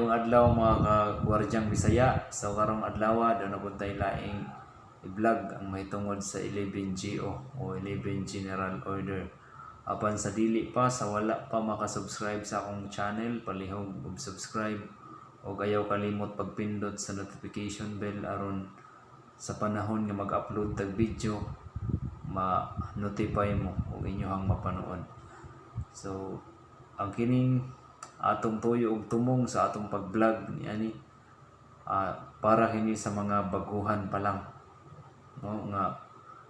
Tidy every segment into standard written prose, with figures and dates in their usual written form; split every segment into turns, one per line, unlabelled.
Maayong adlaw, mga kagwardyang Bisaya. So karong adlaw, doon na tay laing i-vlog ang mahitungod sa 11 GO o 11 General Order. Apan sa dili pa, sa wala pa makasubscribe sa akong channel, palihog og subscribe o ayaw kalimot pagpindot sa notification bell aron sa panahon nga mag-upload tag video, ma-notify mo og inyohang mapanood. So ang kining atong tuyo og tumong sa atong pag-vlog niani, para kini sa mga baguhan pa lang, no, nga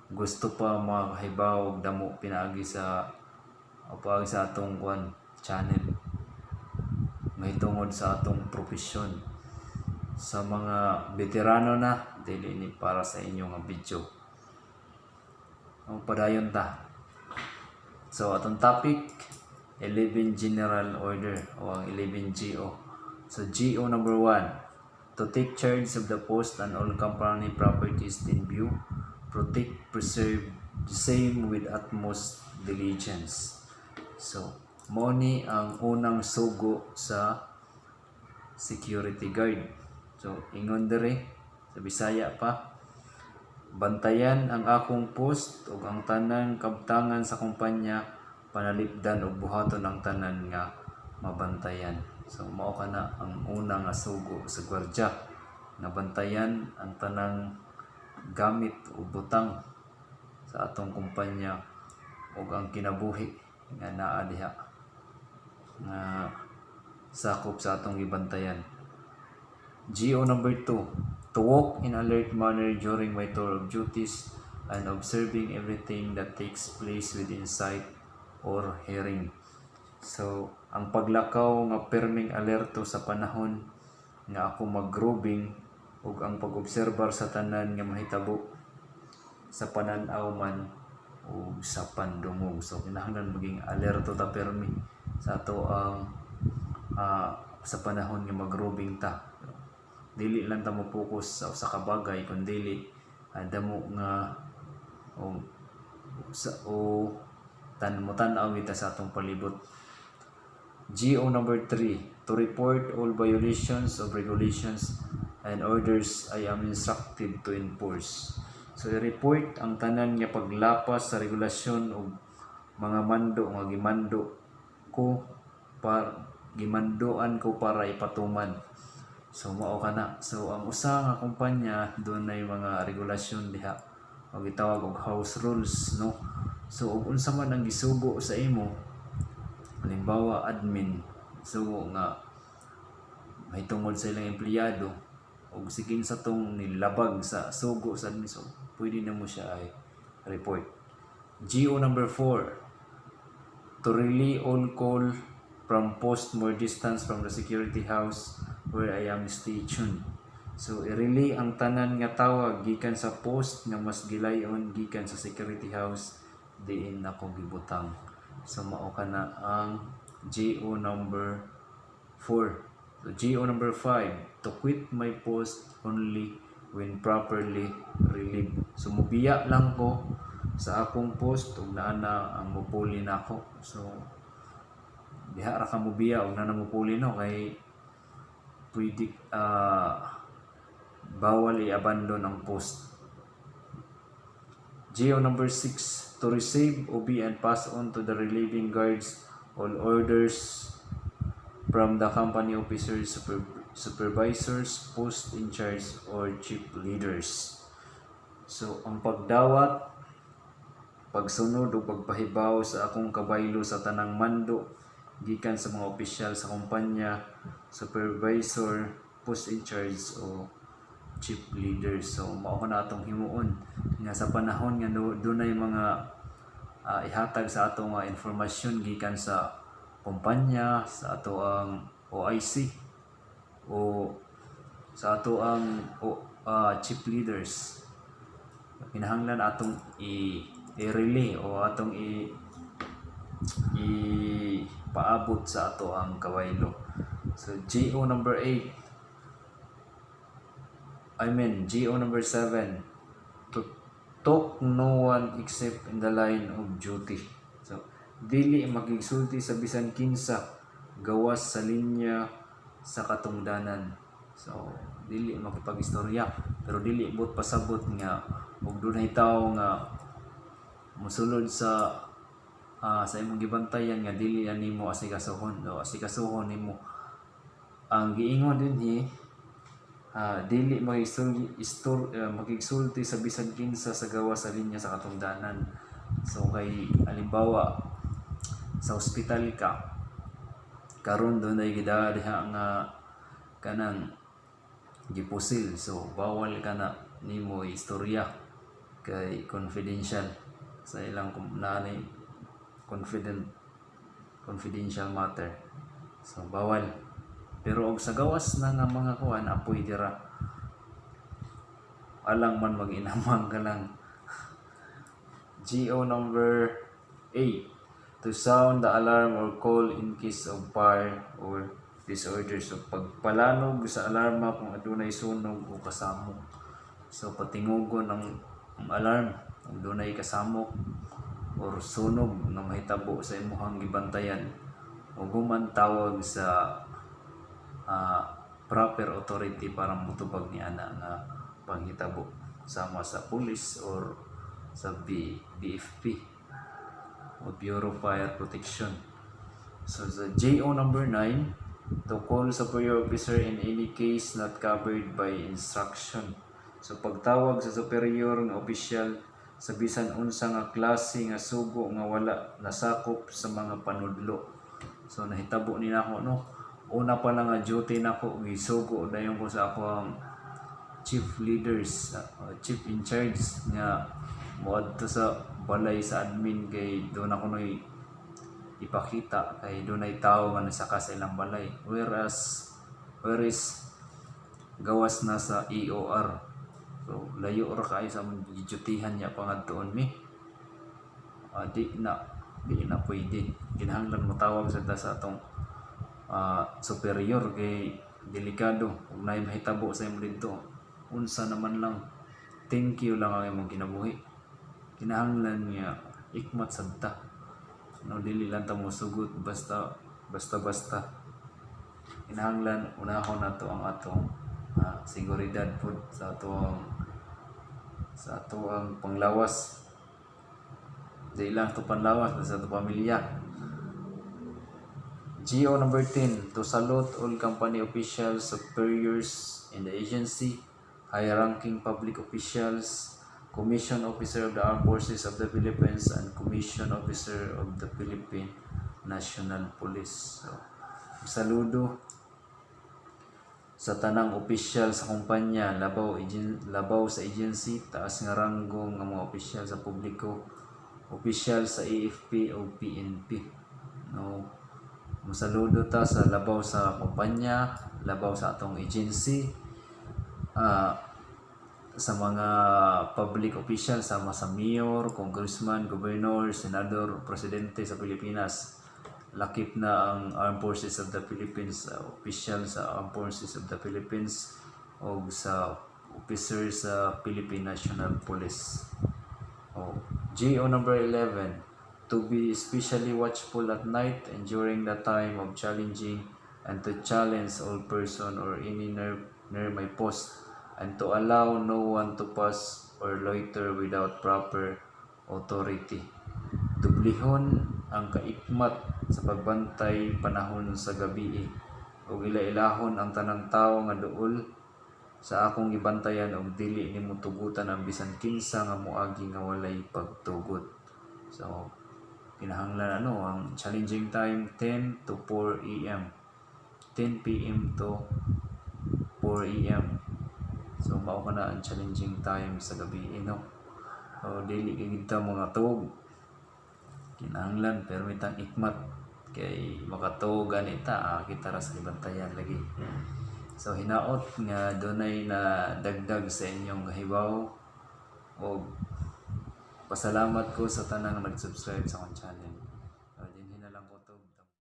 gusto pa makahibaw og damo pinaagi sa o paagi sa atong kuan channel mahitungod sa atong propesyon. Sa mga veterano na, dili ni para sa inyo nga video. Ang padayon ta. So atong topic, 11 General Order o ang 11 GO. So GO number 1, to take charge of the post and all company properties in view, protect, preserve the same with utmost diligence. So mao ni ang unang sugo sa security guard. So ingon diri sa Bisaya pa, bantayan ang akong post ug ang tanang kabtangan sa kumpanya, panalipdan ug buhaton ang tanan nga mabantayan. So mao kana ang una nga sugo sa gwardya, nga bantayan ang tanang gamit o butang sa atong kumpanya ug ang kinabuhi nga naa diha nga sakop sa atong gibantayan. GO number 2, to walk in alert manner during my tour of duties and observing everything that takes place within sight or hearing. So, ang paglakaw nga perming alerto sa panahon nga ako mag-roving ug ang pag-obserbar sa tanan nga mahitabo sa panan-aw man o sa pandungog. So kinahanglan maging alerto ta permi sa ato ang sa panahon nga mag-roving ta. Dili lang ta mo focus sa usa ka bagay kun dili damo nga o sa o tan mo tan-aw kita sa atong palibot. GO number 3, to report all violations of regulations and orders I am instructed to enforce. So i-report ang tanan nga paglapas sa regulasyon o mga mando nga gimandoan ko para ipatuman. So mao kana. So ang usa nga kumpanya, dunay mga regulasyon diha o gitawag og house rules, no. So ug unsa man ang gisugo sa imo, halimbawa admin, sugo nga mahitungod sa ilang empleyado ug sige sa tong nilabag sa sugo sa admin, so pwede na mo siya ay report. GO number 4, to relay all call from post more distance from the security house where I am stationed. So i-relay ang tanan nga tawag gikan sa post nga mas gilayon gikan sa security house diin ako gibutang. So mao kana ang GO number 4. So GO number 5, to quit my post only when properly relieved. So mubiya lang ko sa akong post ug naa na ang mupuli nako. So diha ra ka mubiya ug naa na mupuli, no, kay pwede bawal i-abandon ang post. GO number 6, to receive, obey, and pass on to the relieving guards all orders from the company officers, supervisors, post in charge, or chief leaders. So, ang pagdawat, pagsunod o pagpahibaw sa akong kabaylo sa tanang mando gikan sa mga opisyal sa kumpanya, supervisor, post in charge o chief leader. So mao na atong himuon nga sa panahon nga no, dunay mga ihatag sa ato nga informasyon gikan sa kumpanya, sa ato ang OIC o sa ato ang chief leaders, kinahanglan atong i i-relay o atong i ipaabot sa ato ang kabaylo. So GO number 8, I mean GO number 7, to talk no one except in the line of duty. So dili makigsulti sa bisan kinsa gawas sa linya sa pagtrabaho. So sa katungdanan. So dili makipag-istorya, pero dili buot pasabot nga ug dunay tawo nga mosulod sa imong gibantayan nga dili na nimo asikasuhon o asikasuhon nimo. Ang giingon dinhi, dili makigsulti sa bisan kinsa sa gawas sa linya sa katungdanan. So kay halimbawa sa ospital ka karon, dunay gidala diha nga kanang gipusil, so bawal ka na nimo istorya kay confidential sa ilang naani confident confidential matter, so bawal. Pero og sa gawas na nga mga kuan, apoy dira, alang man mag-inamang ka lang. GO number 8, to sound the alarm or call in case of fire or disorder. So pagpalanog sa alarma kung adunay sunog o kasamok. So patingugon ang alarm kung dunay kasamok or sunog nga mahitabo sa imuhang gibantayan o guman tawag sa proper authority para mutubag ni ana nga panghitabo, sama sa police or sa BFP o Bureau of Fire Protection. So sa JO number 9, to call superior officer in any case not covered by instruction. So pagtawag sa superior nga opisyal sa bisan unsa nga klase nga sugo nga wala nasakop sa mga panudlo. So nahitabo ni nako, no. Una pa lang nga duty nako, gisugo dayon ko sa ako ang chief leaders, chief in charge nga moadto sa balay sa admin kay doon ako noy ipakita kay dunay tawo nga nasaka sa ilang balay, whereas gawas na sa EOR. So layo ra kaayo sa among gidutyhan niya pangadtuon mi. Di na pwede, kinahanglan motawag sa ta sa atong superior kay delikado ug naay mahitabo sa imo didto, unsa naman lang, thank you lang ang imong kinabuhi. Kinahanglan nga ikmat sad ta, no? Dili lang ta mosugot basta basta basta. Kinahanglan unahon nato ang atong seguridad pud sa atoang panglawas, di lang to panlawas sa ato pamilya. GO number 10, to salute all company officials, superiors in the agency, high-ranking public officials, commission officer of the Armed Forces of the Philippines, and commission officer of the Philippine National Police. So, saludo sa tanang opisyal sa kumpanya, labaw sa agency, taas nga ranggo nga mga opisyal sa publiko, opisyal sa AFP o PNP. No, musaludo ta sa labaw sa kumpanya, labaw sa atong agency, sa mga public official sama sa mayor, congressman, governor, senador, presidente sa Pilipinas. Lakip na ang Armed Forces of the Philippines, official sa Armed Forces of the Philippines o sa officer sa Philippine National Police. Oh. GO number 11, to be especially watchful at night and during the time of challenging and to challenge all person or any near my post and to allow no one to pass or loiter without proper authority. Dublihon ang kaikmat sa pagbantay panahon sa gabi ug ila-ilahon ang tanang tawo nga duol sa akong gibantayan ug dili nimo tugutan ang bisan kinsa nga moagi nga walay pagtugot. So kinahanglan ano ang challenging time, 10 to 4 a.m., 10 p.m. to 4 a.m. So mao ka na ang challenging time sa gabi, no? So dili kay kita mga tuog, kinahanglan pero mitang ikmat kay makatuog gani ta, kita ra sa gibantayan lagi. So hinaot nga dunay na dagdag sa inyong kahibaw og pasalamat ko sa tanang nag-subscribe sa akong channel.